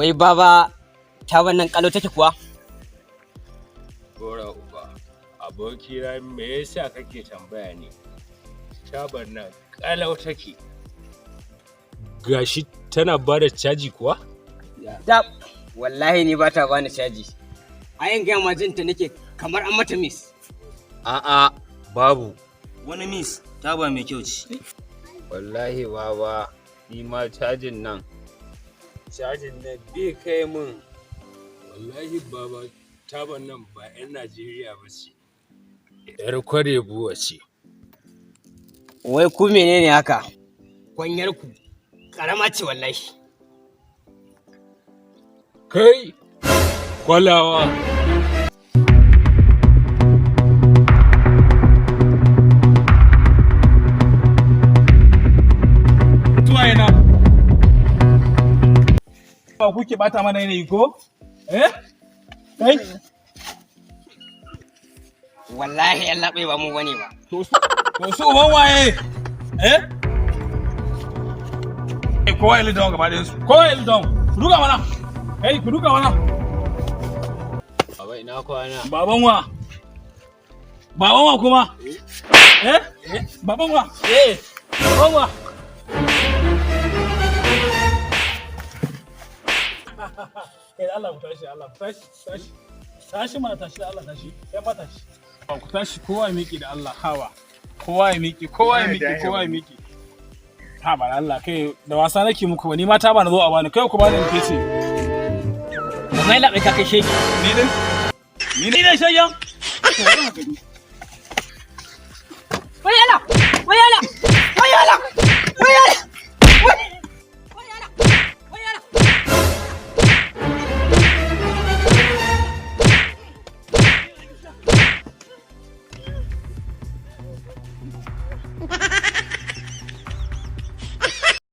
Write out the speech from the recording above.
Wai baba, ta wannan kalau take kuwa? Gora uba, abokina, me yasa kake tambaya ne? Tabar nan kalau take. Gashi tana ba da caji kuwa? Tab, wallahi ni ba ta bani caji. A yin gaya ma, jinta nake kamar an mata miss. A'a, babu. Wani miss, taba mai kyau ce. Wallahi baba, ni ma cajin nan. Cajin nan bai kai mun. Wallahi baba, tabar nan ba 'yan Najeriya ba ce. 'Yar kwarebuwa ce. Wai ku menene haka? Kwanyar ku karama ce wallahi. Kai, kwalawa. Tuwaye na. Ba kuke bata mana yanayi ko? Eh? Kai? Wallahi yallabai, ba mu bane ba. To su uban waye? Eh? Eh, kowa ya down gaba ɗayan su. Kowa ya down. Ku duka mana. Kai, ku duka mana. Baba, ina kwana. Baban wa? Baban wa kuma? Eh? Baban wa? Eh. Baban wa? Kai, da Allah ku tashi, Allah ku tashi, tashi. Tashi mana, tashi da Allah, tashi. Kai ma tashi. Ku tashi, kowa ya miƙe da Allah, hawa. Kowa ya miƙe, kowa ya miƙe, kowa ya miƙe. Ha ba Allah, kai, da wasa nake muku ba, ni mata ba na zo a bani, kai ku bani in fece. Wallahi yallabai, ka kai shege. Ni din? Ni ne shayyan? To bari mu gani.